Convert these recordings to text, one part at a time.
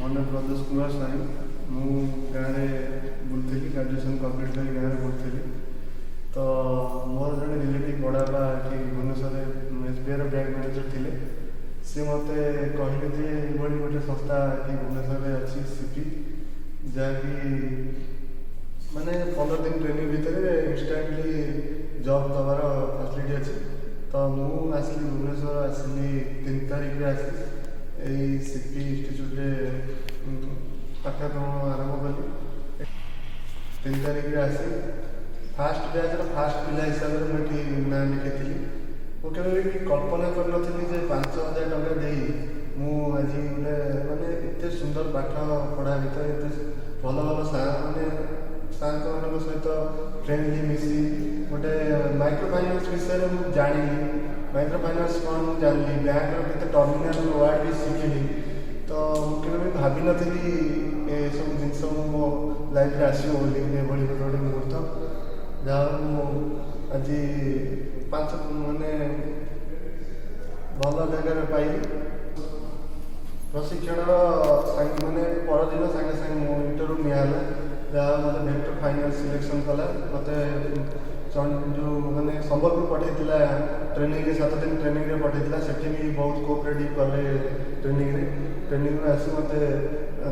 ମୋ ନାଁ ପ୍ରଦୋଷ କୁମାର ସ୍ୱାଇଁ। ମୁଁ ଗାଁରେ ବୁଲୁଥିଲି, ଗ୍ରାଜୁଏସନ୍ କମ୍ପ୍ଲିଟ୍ କରି ଗାଁରେ ବୁଲୁଥିଲି। ତ ମୋର ଜଣେ ରିଲେଟିଭ୍ ବଡ଼ ବାପା ଏଠି ଭୁବନେଶ୍ୱରରେ ଏସ୍ବିଆଇର ବ୍ୟାଙ୍କ ମ୍ୟାନେଜର୍ ଥିଲେ। ସିଏ ମୋତେ କହିଲେ ଯେ ଏଇଭଳି ଗୋଟେ ସଂସ୍ଥା ଏଠି ଭୁବନେଶ୍ୱରରେ ଅଛି, ସିପି, ଯାହାକି ମାନେ 15 ଦିନ ଟ୍ରେନିଂ ଭିତରେ ଇନଷ୍ଟାଣ୍ଟଲି ଜବ୍ ଦେବାର ଫାସିଲିଟି ଅଛି। ତ ମୁଁ ଆସିଲି ଭୁବନେଶ୍ୱର, ଆସିଲି 3 ତାରିଖରେ। ଆସି ଏଇ ସିପି ଇନଷ୍ଟିଚ୍ୟୁଟ୍ରେ ପାଠ୍ୟକ୍ରମ ଆରମ୍ଭ କଲି। 3 ତାରିଖରେ ଆସି ଫାଷ୍ଟ ବ୍ୟାଚ୍ର ଫାଷ୍ଟ ପିଲା ହିସାବରେ ମୁଁ ଏଠି ନାଁ ଲେଖାଇଥିଲି। ମୁଁ କେବେ ବି କଳ୍ପନା କରିନଥିଲି ଯେ 5000 ଟଙ୍କା ଦେଇ ମୁଁ ଆଜି ଗୋଟେ ମାନେ ଏତେ ସୁନ୍ଦର ପାଠ ପଢ଼ା ଭିତରେ, ଏତେ ଭଲ ଭଲ ସାର୍ ମାନେ, ସାର୍ଙ୍କ ସହିତ ଫ୍ରେଣ୍ଡଲି ମିଶି ଗୋଟେ ମାଇକ୍ରୋ ଫାଇନାନ୍ସ ବିଷୟରେ ମୁଁ ଜାଣିଲି। ମାଇକ୍ରୋ ଫାଇନାନ୍ସ କ'ଣ ମୁଁ ଜାଣିଲି, ବ୍ୟାଙ୍କର କେତେ ଟର୍ମିନାଲ ୱାର୍ଡ଼ ବି ଶିଖିଲି। ତ ମୁଁ କେବେ ବି ଭାବିନଥିଲି ଏସବୁ ଜିନିଷ ମୁଁ ମୋ ଲାଇଫରେ ଆସିବ ବୋଲି, ଏଭଳି ଗୋଟେ ଗୋଟେ ମୁହୂର୍ତ୍ତ। ଯାହା ହଉ, ମୁଁ ଆଜି ପାଞ୍ଚ ମାନେ ଭଲ ଜାଗାରେ ପାଇଲି। ପ୍ରଶିକ୍ଷଣର ସାଙ୍ଗେ ମାନେ ପରଦିନ ସାଙ୍ଗେ ସାଙ୍ଗେ ମୋ ଇଣ୍ଟରଭ୍ୟୁ ନିଆହେଲା। ଯାହା ମୋତେ ଭେକ୍ଟର ଫାଇନାନ୍ସ ସିଲେକ୍ସନ୍ କଲା। ମୋତେ ଯେଉଁ ମାନେ ସମ୍ବଲପୁର ପଠାଇଥିଲା ଟ୍ରେନିଂରେ, 7 ଦିନ ଟ୍ରେନିଂରେ ପଠାଇଥିଲା। ସେଠି ବି ବହୁତ କୋଅପରେଟିଭ୍ କଲେ ଟ୍ରେନିଂରେ। ଟ୍ରେନିଂରୁ ଆସି ମୋତେ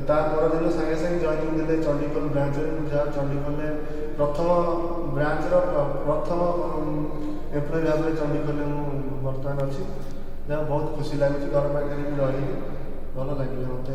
ତା ପରଦିନ ସାଙ୍ଗେ ସାଙ୍ଗେ ଜଏନିଂ ଦେଲେ ଚଣ୍ଡିଖୋଲ ବ୍ରାଞ୍ଚରେ। ମୁଁ ଯାହା ଚଣ୍ଡିଖୋଲରେ ପ୍ରଥମ ବ୍ରାଞ୍ଚର ପ୍ରଥମ ଏମ୍ପ୍ଲୟି ଭାବରେ ଚଣ୍ଡିଖୋଲରେ ମୁଁ ବର୍ତ୍ତମାନ ଅଛି। ଯାହା ବହୁତ ଖୁସି ଲାଗୁଛି, ଘର ପାଖରେ ବି ରହିଲି, ଭଲ ଲାଗିଲା ମୋତେ।